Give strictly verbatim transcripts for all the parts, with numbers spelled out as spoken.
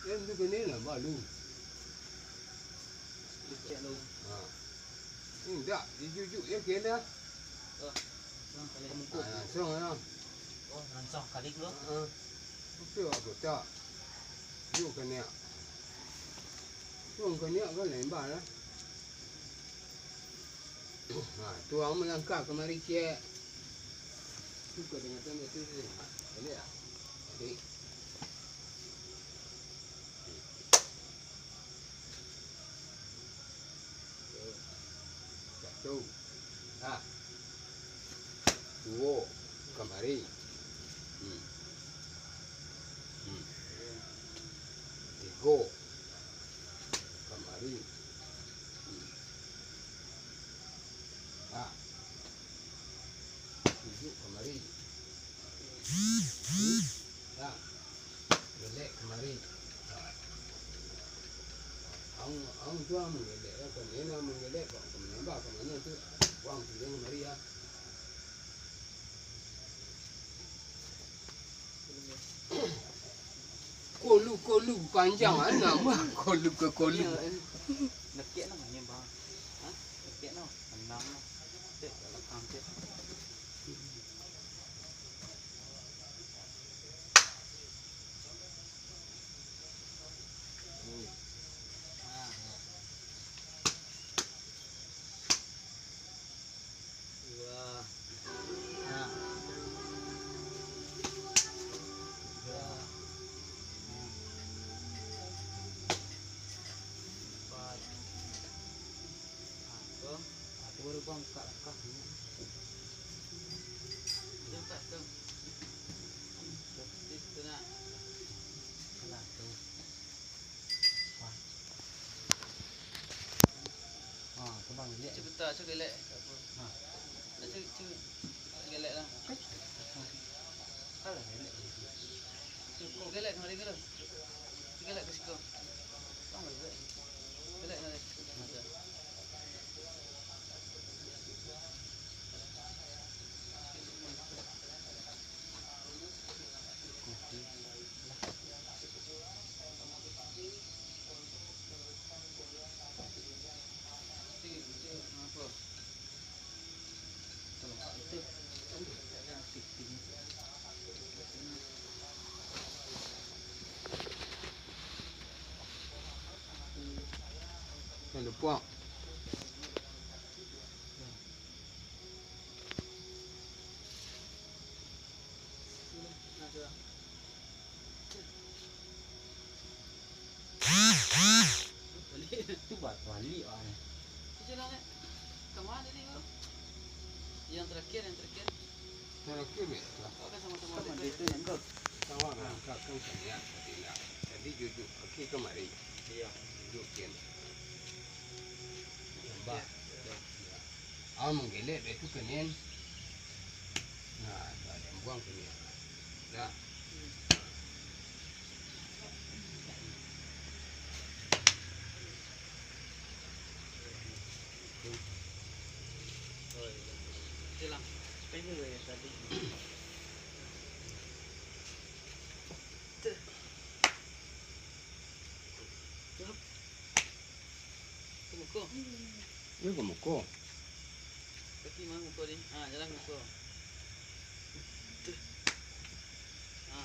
Yang tu kena lah balu. Licek lu. Ha. Indak, dijujuk je kena. Oh, langsung lah. Oh, rancang kali tu. Ha. Betul lah kotak. Juk kena. Juk kena kan lembah lah. Ha, tu ang malangkah kamari ciek. Tu kau dengar tu, tu, tu. Ha, boleh tak? Jadi. Satu. Ha. Duo. Kamari. Hmm. Hmm. Tigo. Kamari. Hmm. Ha. Tujuh kamari. Hmm. Ha. Gelek kamari. Ha. Ang, ang tu ang manggelek, ya, kau ni lah manggelek, kau, kau manambah ka mano tu, buang tu kamari, ya. Kolu, kolu, panjang, ah, nama kolu ke kolu. Lekek lah, manyembang. Ha? Lekek lah, menang lah. Cek, belakang cek. Hmm. Ha. Dua. Nah. Tiga. Nah. Empat. Nah, tu. Aku baru buang buka langkah ni. Dia buka tu. Di situ nak. Nah, tu. Wah. Ha, tu bang, liek. Cuba tak, cuba gelek. Ha. Cuba, cuba gelek lah. Alah, gelek. Cuba gelek kemari ke lu? Cuba gelek ke siko. Bang, gelek. Gelek kemari. Jan lupo. Tu ba-, baliak ah. Itu jalan, eh. Ka ma tadi tu? Yang terakhir, yang terakhir. Terakhir, Mek. Oh, kan sama-sama. Sama ada dia tu yang kau. Sama lah, kau kan kalian, tapi nak. Tadi jujuk, okey, kemari. Iya. Jujuk, Ken. Tambah. Iya. Ah, manggelek dek tu kanian. Nah, tu ado buang kanian. Nah. Oh, iya. Silang. Pengen ya tadi. Tuh. Tuh. Ke muko. Iyo, ke muko. Kaki mah muko ni. Ha, jalan ke muko. Tuh. Ha.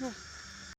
Huh.